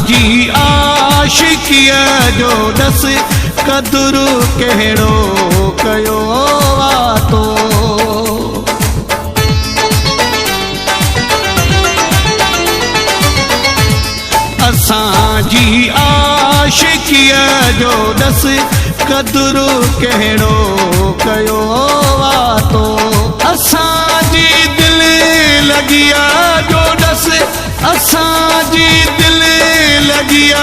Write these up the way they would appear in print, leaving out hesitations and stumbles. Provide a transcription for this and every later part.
اسان جي عاشقيء جو ڏس قدر ڪهڙو ڪيو آ تو. اسان جي عاشقيء جو ڏس قدر ڪهڙو ڪيو آ تو. اسان جي دل لڳيء جو ڏس، اسان جي دل لڳيء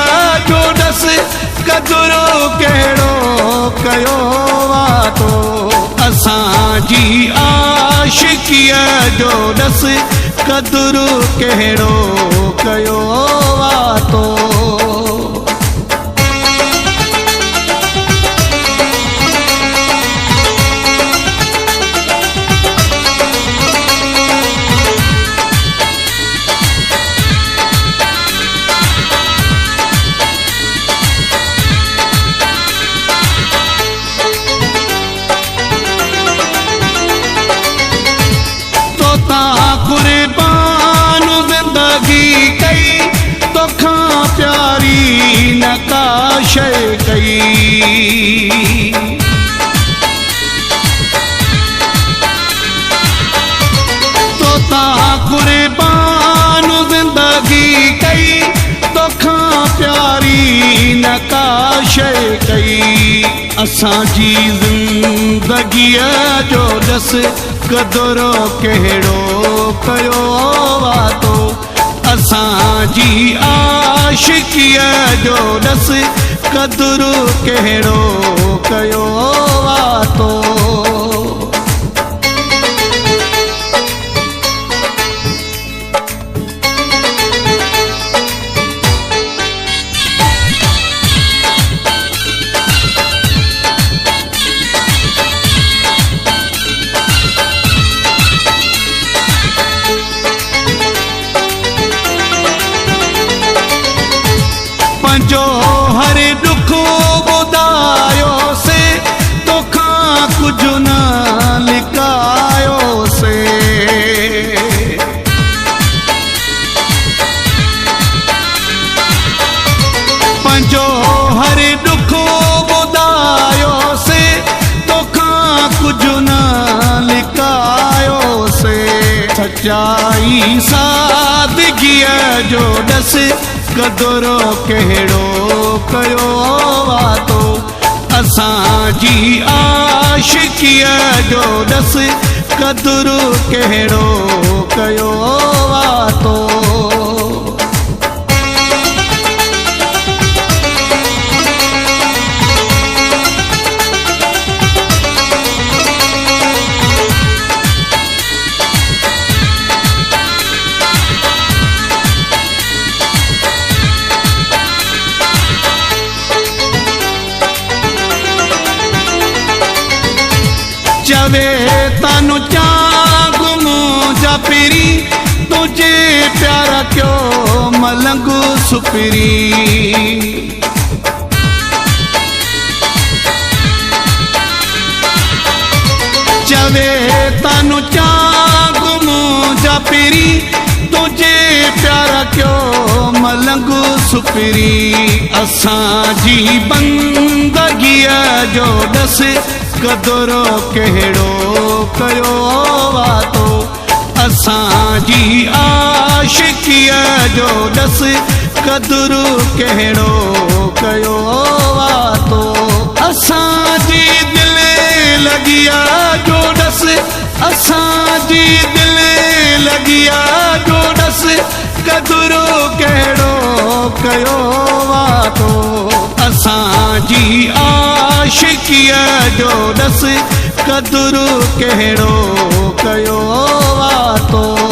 جو ڏس قدر ڪهڙو ڪيو آ تو. اسان جي عاشقيء جو ڏس قدر ڪهڙو ڪيو آ تو. توتان قربان زندگي ڪئي، توکان پياري نه ڪا شيء ڪئي. توتان قربان زندگي ڪئي، توکان پياري نه ڪا شيء ڪئي. اسان جي زندگيء جو ڏس قدر ڪهڙو ڪيو آ تو. اسان جي عاشقيء جو ڏس قدر ڪهڙو ڪيو آ تو. پنهنجو هر ڏک ٻڌايوسي، توکان ڪجهه نه لڪايوسي. پنهنجو هر ڏک ٻڌايوسي، توکان ڪجهه نه لڪايوسي. سچائي سادگيء جو ڏس قدر ڪهڙو ڪيو آ تو. اسان جي عاشقيء جو ڏس قدر ڪهڙو ڪيو آ تو. چوي تانو چانگ منهنجا پرين، تنهنجي پيار ڪيو ملنگ سپرين. چوي تانو چانگ منهنجا پرين، تنهنجي پيار ڪيو ملنگ سپرين. اسان جي بندگيء جو ڏس قدر ڪهڙو ڪيو آ تو. اسان جي عاشقيء جو ڏس قدر ڪهڙو ڪيو آ تو. اسان جي دل لڳيء جو ڏس، اسان جي دل لڳيء جو ڏس قدر ڪهڙو ڪيو آ تو. اسان جي عاشقيء جو ڏس قدر ڪهڙو ڪيو آ تو.